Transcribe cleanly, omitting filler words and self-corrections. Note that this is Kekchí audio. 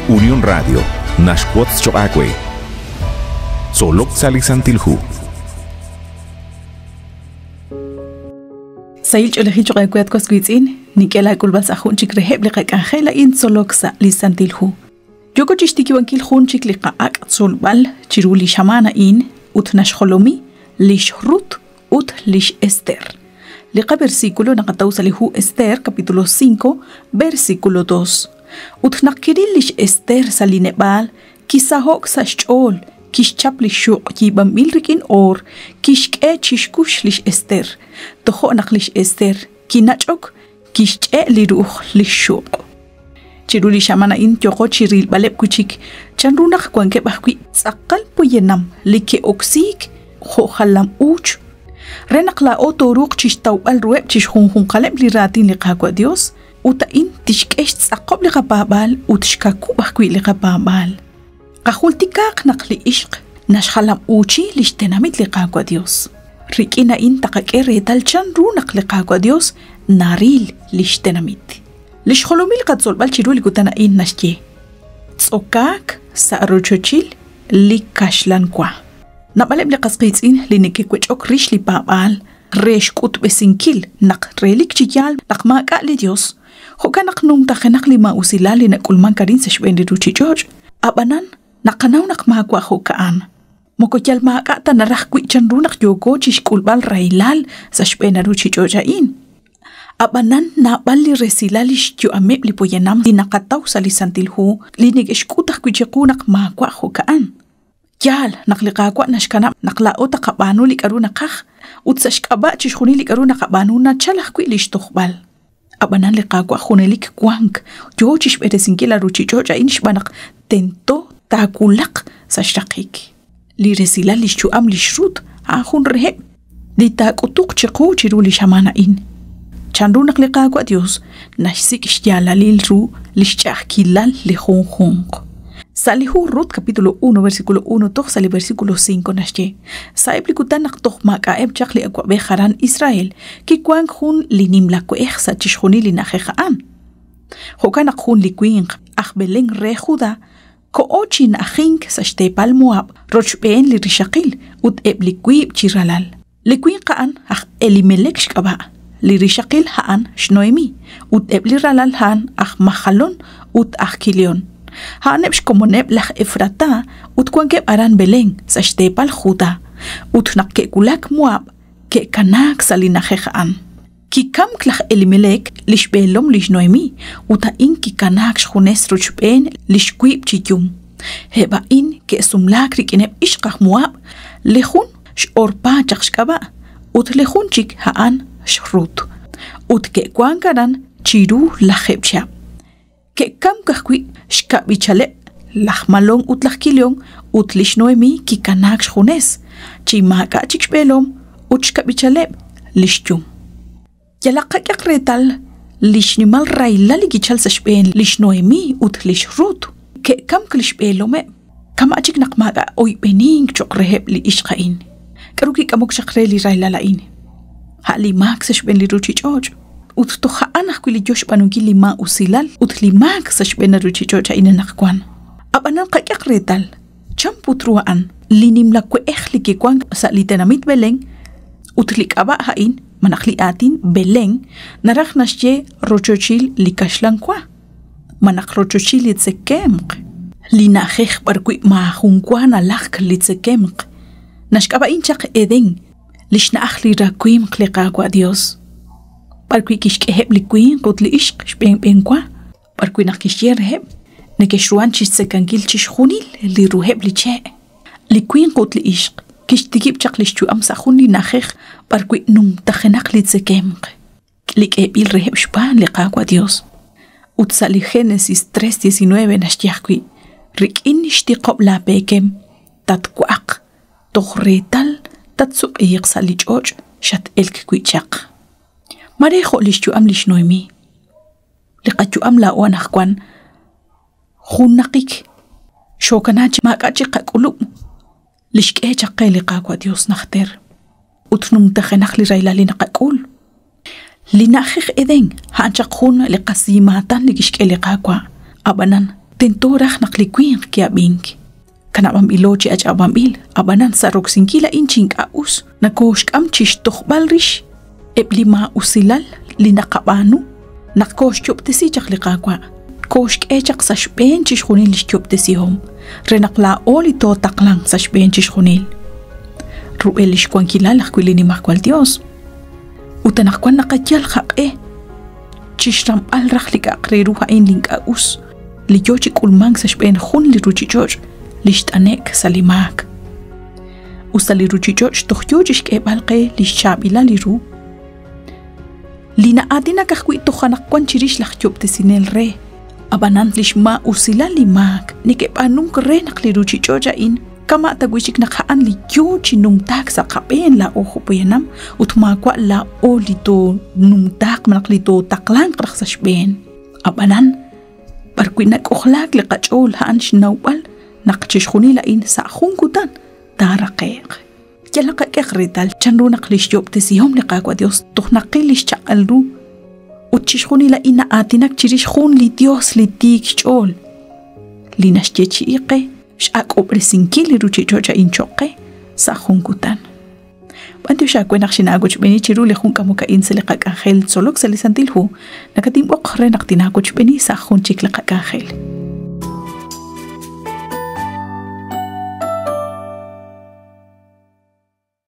Unión Radio, naxwotz choq' aawe. Tzolok sa' li Santil Hu. Sahil ch'oolejil choq' aawe at was wiitz'in, nink'e laak'ulb'al sa' jun chik reheb' li qak'anjel a'in tzolok sa' li Santil Hu. Yooko chixtikib'ankil jun chik li qa'ak' tzolb'al chiru li xamaan a'in ut naxjolomi lix Rut ut lix Ester. Li qaversículo naqataw sa' li hu Ester capítulo 5 versículo 2. Ut naq kiril lix Ester sa' li neb'aal, kisaho'k sa' xch'ool, kixchap li xuq' yiib'anb'il rik'in oor, kixk'e chi xkux lix Ester. Tojo' naq lix Ester kinach'ok, kixch'e' li ru'uj li xuq'. Chiru li xamaan a'in yooqo chi rilb'aleb' wi' chik chanru naq wankeb' ajwi' tz'aqal poyanam li ke'oksiik jo' jalam-uuch re naq laa'o tooruuq chixtawb'al ruheb' chixjunjunqaleb' li raatin li Qaawa' Dios ut a'in tixk'e xtz'aqob' li qapaab'aal ut xkawub' ajwi' li qapaab'aal. Qajultikaaq naq li ixq naxjalam-uuchi lix tenamit li Qaawa' Dios. Rik'in a'in taqak'e reetal chanru naq li Qaawa' Dios naril lix tenamit. Li xjolomil qatzolb'al chiru li kutan a'in naxye, Tz'okaak sa' rochochil li kaxlan wa. Naab'aleb' li qas qiitz'in li neke'wech'ok rix li paab'aal re xk'utb'esinkil naq relik chi yaal naq maak'a' li Dios, jo'kan naq numtajenaq li maa'usilal li nak'ulmank arin sa' xb'een li ruchich'och'. Ab'anan, naqanaw naq maawa' jo'ka'an. Moko yal maak'a' ta naraj wi' chanru naq yooko chixk'ulb'al rahilal sa' xb'een a ruchich'och' a'in. Ab'anan naab'al li resilal li xyu'ameb' li poyanam li naqataw sa' li Santil Hu li neke'xk'ut ajwi' chiqu naq maawa' jo'ka'an. Yaal naq li Qaawa' naxkanab' naq laa'o taqab'aanu li k'a'ru naqaj, ut sa' xk'ab'a' chixjunil li k'a'ru naqab'aanu nachal ajwi' lix tojb'al. Ab'anan li Qaawa' junelik wank, yoo chixb'eresinkil a ruchich'och' a'in xb'aan naq tento taawulaq sa' xraqik. Li resilal lix yu'am li xRut a'an jun reheb' li taak'utuq chiqu chiru li xamaan a'in. Chanru naq li Qaawa' Dios naxsik' xyaalalil ru lix ch'a'ajkilal li junjunq. Sa' li hu Rut capítulo 1 versículo 1 toj sa' li versículo 5 naxye, Sa'eb' li kutan naq toj maak'a'eb' chaq li awab'ej aran Israel, kiwank jun li nimla we'ej sa' chixjunil li na'ajej a'an. Jo'kan naq jun li winq aj Belén re Judá Koho chi na'ajink sa' xteepal Mohab rochb'een li rixaqil ut eb' li wiib' chi ralal. Li winq a'an aj Elimélek xk'ab'a', li rixaqil a'an xNohemí, ut eb' li ralal a'an aj Majalón ut aj Kilión. A'aneb' xkomoneb' laj Efratá ut wankeb' aran Belén, sa' xteepal Judá. Ut naq ke'wulak Mohab, ke'kanaak sa' li na'ajej a'an. Kikamk laj Elimelek, li xb'eelom lix Nohemí, ut a'in kikanaak xjunes rochb'een li xwiib' chi yum. Eb' a'in ke'sumlaak rik'ineb' ixq aj Mohab, li jun x'Orpá chaq xk'ab'a' ut li jun chik a'an xRut. Ut ke'wank aran chiru lajeeb' chihab'. Ke'kamk ajwi' xkab'ichaleb' laj Malón ut laj Kilión ut lix Nohemí kikanaak xjunes, chi maak'a' chik xb'eelom ut xkab'ichaleb' li xyum. Yalaq qak'ehaq reetal li xnimal rahilal li kichalk sa' xb'een lix Nohemí ut lix Rut. Ke'kamk li xb'eelomeb', kama' chik naq maak'a' oyb'enink cho'q reheb' li ixq a'in. K'aru kik'amok chaq re li rahilal a'in? A' li maak sa' xb'een li ruuchich'och'. Ut toj a'an ajwi' li yo xb'aanunkil li maa'usilal ut li maak sa' xb'een li ruuchich'och' a'in anaqwan. Ab'anan qak'ehaq reetal, chan put ru a'an li nimla we'ej li kiwank sa' li tenamit Belén ut li k'ab'a' a'in malaj li aatin Belén naraj naxye rochochil li kaxlan wa malaj rochochil li tzekemq. Li na'ajej b'arwi' maajunwa nalajk li tzekemq naxk'ab'a'in chaq Edén. li xna'aj li rawimq li Qaawa' Dios, b'arwi' kixk'eheb' li winq ut li ixq xb'een b'eenwa, b'arwi' naq kixye reheb' nekexruhan chixtzekankil chixjunil li ruheb' li che'. Li winq ut li ixq kixtikib' chaq lix yu'am sa' jun li na'ajej b'arwi' numtajenaq li tzekemq, li k'eeb'il reheb' xb'aan li Qaawa' Dios. Ut sa' li Genesis 3:19 naxye ajwi', Rik'in xtiqob' laa peekem tatwa'aq toj reetal tatsuq'iiq sa' li ch'och' xat-elk wi' chaq. Mare jo' lix yu'am lix Noemi. Li qayu'am laa'o anaqwan junnaqik xookana chi maak'a' chi qak'ulub' li xk'e chaq qe li Qaawa' Dios najter ut numtajenaq li rahilal li naqak'ul. Li na'ajej Edén a'an chaq jun li qasimaatan li kixk'e li Qaawa'. Ab'anan, Tento raj naq li winq ki'ab'ink. Kanab'anb'ilo chi ach'ab'anb'il, ab'anan sa' roksinkil a'in chi ink'a' us, nakooxk'am chi xtojb'al rix eb' li maa'usilal li naqab'aanu naq kooxyob'tesi chaq li Qaawa', kooxk'e chaq sa' xb'een chixjunil li xyob'tesihom, re naq laa'o li tootaqlanq sa' xb'een chixjunil. Rub'el li xwankilal ajwi' li Nimajwal Yos. Ut anaqwan naqayal qaq'e chi xramb'al raj li k'a'aq re ru a'in li ink'a' us, li yo chi k'ulmank sa' xb'een jun li ruuchich'och' li xt'ane'k sa' li maak. Us ta li ruuchich'och' toj yo chi xk'eeb'al qe li xchaab'ilal li ru, li na'aatinak ajwi' toj anaqwan chirix laj Yob'tesinel re, ab'anan li xmaa'usilal li maak neke'b'aanunk re naq li ruuchich'och' a'in kama' ta wi' chik naq a'an li yo chi numtaak sa' qab'een laa'o jo' poyanam ut maawa' laa'o li toonumtaaq malaj li tootaqlanq raj sa' xb'een. Ab'anan, b'arwi' nak'ojlaak li qach'ool a'an xnawb'al naq chixjunil a'in sa' jun kutan taaraqe'q. Yal naqak'e reetal chanru naq li xyob'tesihom li Qaawa' Dios toj naqil li xchaq'al ru ut chixjunil a'in na'aatinak chirix jun li Dios li tiik xch'ool li naxyeechi'i qe x'ak'ob'resinkil li ruuchich'och' a'in cho'q qe sa' jun kutan. B'antiox aawe naq xinaawochb'eeni chiru li jun k'amok a'in sa' li qak'anjel tzolok sa' li Santil Hu, nakatinb'oq re naq tinaawochb'eeni sa' jun chik li qak'anjel.